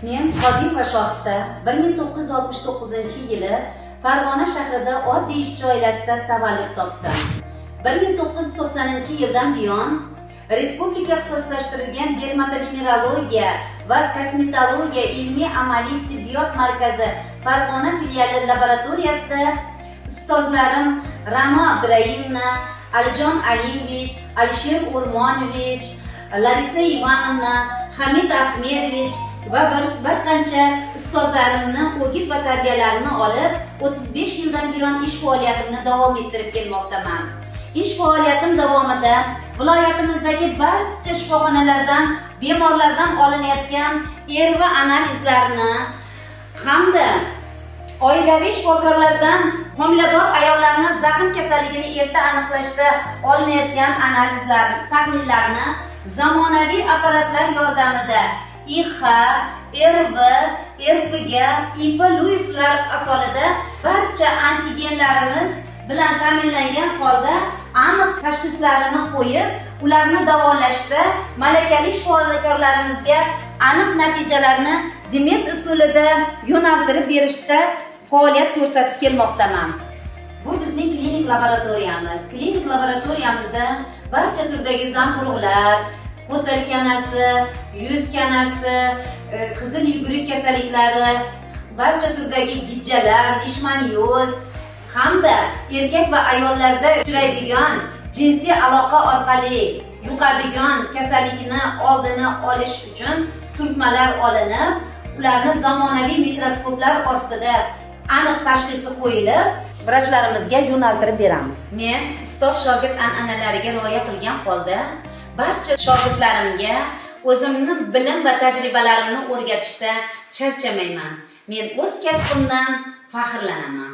Men Qodirova Shohista 1969-yili Farg'ona shahrida oddiy ishchi oilasida tavallud topdim. 1990-yildan buyon Respublika ixtisoslashtirilgan dermatovenerologiya va kosmetologiya ilmiy amaliy tibbiyot markazi Farg'ona filiali laboratoriyasida ustozlarim Ra'no Abdurayimovna, Alijon Aliyevich, Alisher O'rmonovich, Larisa Ivanovna, Hamid Ahmedovich va bir qancha ustozlarimni o'git va tarbiyalarini olib, 35 yildan buyon ish faoliyatimni davom ettirib kelmoqdaman. Ish faoliyatim davomida viloyatimizdagi barcha shifoxonalardan bemorlardan olinayotgan ERV analizlarini hamda oilaviy shifokorlardan homilador ayollarni zaxm kasalligini erta aniqlashda olinayotgan analizlar, tahlillarni zamonaviy apparatlar yordamida IX, RV, RPG, IP Luislar asolida barcha antigenlarimiz bilan ta'minlangan holda aniq tashxislarini qo'yib, ularni davolashda malakali shifokorlarimizga aniq natijalarni DMED usulida yo'naltirib berishda faoliyat ko'rsatib kelmoqdaman. Bu bizning klinik laboratoriyamiz. Klinik laboratoriyamizda barcha turdagi zamburug'lar, qo'tir kanasi, yuz kanasi, qizil yugurik kasalliklari, barcha turdagi gijjalar, leishmanioz hamda erkak va ayollarda uchraydigan jinsiy aloqa orqali yuqadigan kasallikni oldini olish uchun surtmalar olinib, ularni zamonaviy mikroskoplar ostida aniq tashxisi qo'yilib, vrachlarimizga yo'naltirib beramiz. Men ustoz shogird an'analariga rioya qilgan holda barcha shogirdlarimga o'zimni bilim va tajribalarimni o'rgatishda charchamayman. Men o'z kasbimdan faxrlanaman.